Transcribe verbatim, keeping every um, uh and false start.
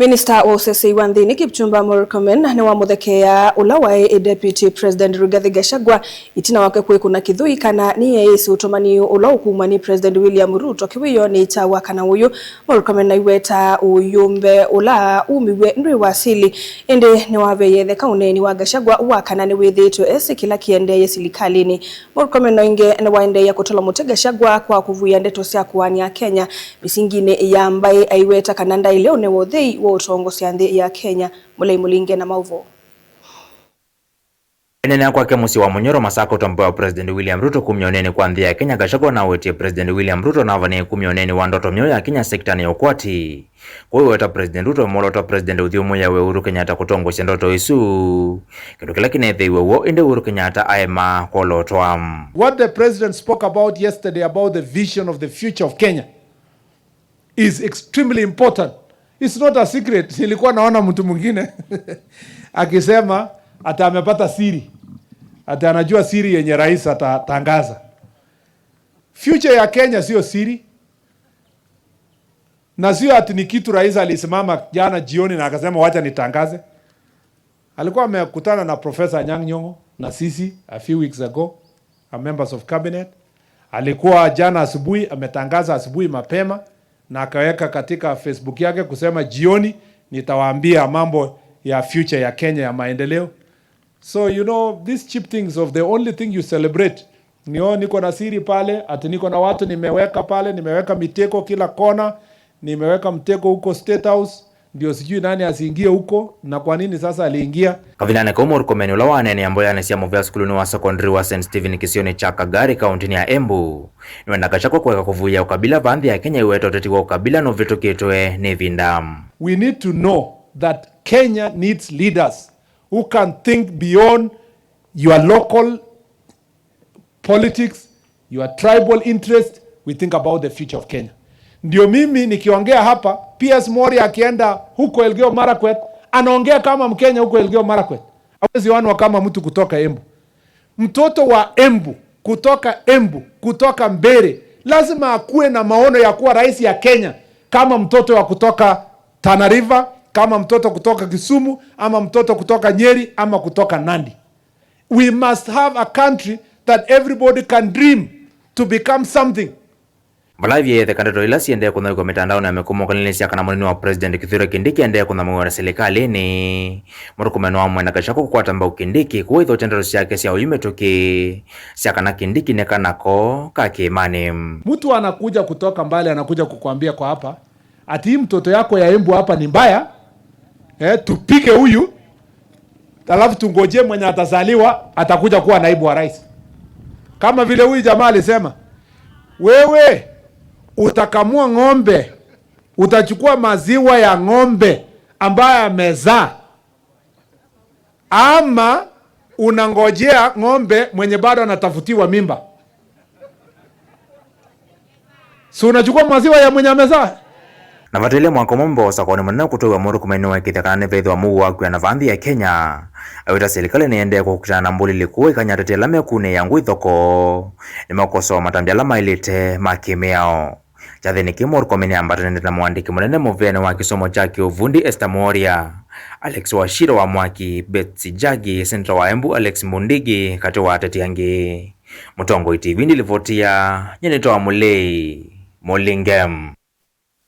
Minista wa ũsesei wa nthĩnĩ Kipchumba Murkomen nĩwamũthekeea ũla waĩ Deputy President Rigathi Gachagua ĩtina wake kwĩkũna kĩthũi kana nĩyeĩsĩ ũtũmani ũla ũkumw'a nĩ President William Ruto kĩwĩonĩ kya wakana ũyũ. Murkomen aiweta ũyũmbe ũla umiw'e ndwĩ wasili, ĩndĩ nĩwaveie ĩtheka ũneeni wa Gachagua wakana nĩwĩthĩĩtwe esĩ kĩla kĩendeeye silikalĩnĩ. Murkomen o ĩngĩ nĩwaendeea kũtũla mũtĩ Gachagua kwa kũvuĩa ndeto sya kũaany'a Akenya mĩsinginĩ ya mbaĩ, aiweta kana ndaĩ leũnĩ wa ũthei wa ũtongosya nthĩ ya Kenya. Mũlei Mũlinge na maũvoo. Eneenea kwake mũsyĩ wa Munyoro, Masaka, ũtambũe wa President William Ruto kumya ũneeni kwa nthĩ ya Kenya, Gachagua nawetie President William Ruto navanie kumya ũneeni wa ndoto myeũ ya Kenya sektanĩ ya ũkwati. Kwoou weta President Ruto mwolota President ũthyũmũĩawe Uhuru Kenyatta kũtongosya ndoto ĩsu, kĩndũ kĩla kĩneethĩiwe w'o, ĩndĩ Uhuru Kenyatta aema kwolotwa. What the president spoke about yesterday about the vision of the future of Kenya is extremely important. It's not a secret. Nilikuwa naona mtu mwingine akisema ati amepata siri, ati anajua siri yenye rais atatangaza. Future ya Kenya sio siri, na sio ati ni kitu rais alisimama jana jioni na akasema, "Wacha nitangaze." Alikuwa amekutana na Professor Anyang' Nyong'o na sisi a few weeks ago, a members of cabinet. Alikuwa jana asubuhi, ametangaza asubuhi mapema na akaweka katika Facebook yake kusema, "Jioni nitawaambia mambo ya future ya Kenya ya maendeleo." So, you know, these cheap things of the only thing you celebrate ni, "Oh, niko na siri pale, ati niko na watu nimeweka pale, nimeweka mitego kila kona, nimeweka mtego huko State House, ndio sijui nani asiingie huko." Na kwa nini sasa aliingia? Kavindanĩ kau, Murkomen ũla waneenea mboyanĩ sya mũvea sukulunĩ wa sekondari wa Saint Stephen kĩsionĩ kya Kagari, kaũntĩnĩ ya Embu, nĩwenda Gachagua kũeka kũvuĩa ũkabila vaa nthĩ ya Kenya, aiweta ũteti wa ũkabila nũvĩtũkĩtwe nĩ ĩvinda. We need to know that Kenya needs leaders who can think beyond your local politics, your tribal interest, we think about the future of Kenya. Ndio mimi nikiongea hapa, P S Mori akienda huko Elgeyo Marakwet, anaongea kama Mkenya huko Elgeyo Marakwet. Hawezi onwa kama mtu kutoka Embu. Mtoto wa Embu, kutoka Embu, kutoka Mbeere, lazima akuwe na maono ya kuwa rais ya Kenya kama mtoto wa kutoka Tana River, kama mtoto kutoka Kisumu, ama mtoto kutoka Nyeri, ama kutoka Nandi. We must have a country that everybody can dream to become something. Vala ivia yetheka ndeto ila siendee kũnyaĩĩkwa mĩtandaonĩ ya mĩkũmo ũkalĩlĩsya kana mũnini wa President Kithure Kindiki endee kũnyamũĩwa na silikalĩnĩ, Murkomen wamwenda Gachagua kũkwata mbau Kindiki, kũithokya ndeto syake sya ũyu mĩtũkĩ sya kana Kindiki nĩ kana ko ka kĩĩmanĩ. Mtu anakuja kutoka mbali, anakuja kukuambia kwa hapa, ati hii mtoto yako ya Embu hapa ni mbaya, eh, tupige huyu, alafu tungojee mwenye atazaliwa atakuja kuwa naibu wa rais. Kama vile huyu jamaa alisema, wewe utakamua ng'ombe, utachukua maziwa ya ng'ombe ambaye amezaa, ama unangojea ng'ombe mwenye bado anatafutiwa mimba? Si unachukua maziwa ya mwenye amezaa? Na vataĩle mwaka ũmwe mbee wa ũsakonĩ mũnene kũtwaiwa, Murkomen nĩwaĩkĩĩthya kana nĩveethĩwa mũuo wa kwĩana vaa nthĩ ya Kenya. Aweta silikalĩ nĩyendee kũkitana na mbũlĩlĩku, ĩkany'a ateti ala mekunĩĩa ngũi thoko nĩmakosoa matambya ala maĩlĩte ma kĩmĩao. Kyathĩnĩ kĩĩ, Murkomen nĩambatanĩte na mũandĩki mũnene mũvĩanĩ wa kĩsomo kya kĩũvundi Esther Mworia, Alex Wachira wa Mwaki, Betsy Jagi, seneta wa Embu Alex Mbundigi, katĩ wa ateti angĩ. Mũtongoi T V ndĩlivoti ya, nyie nĩtawa Mũlei Mũlinge.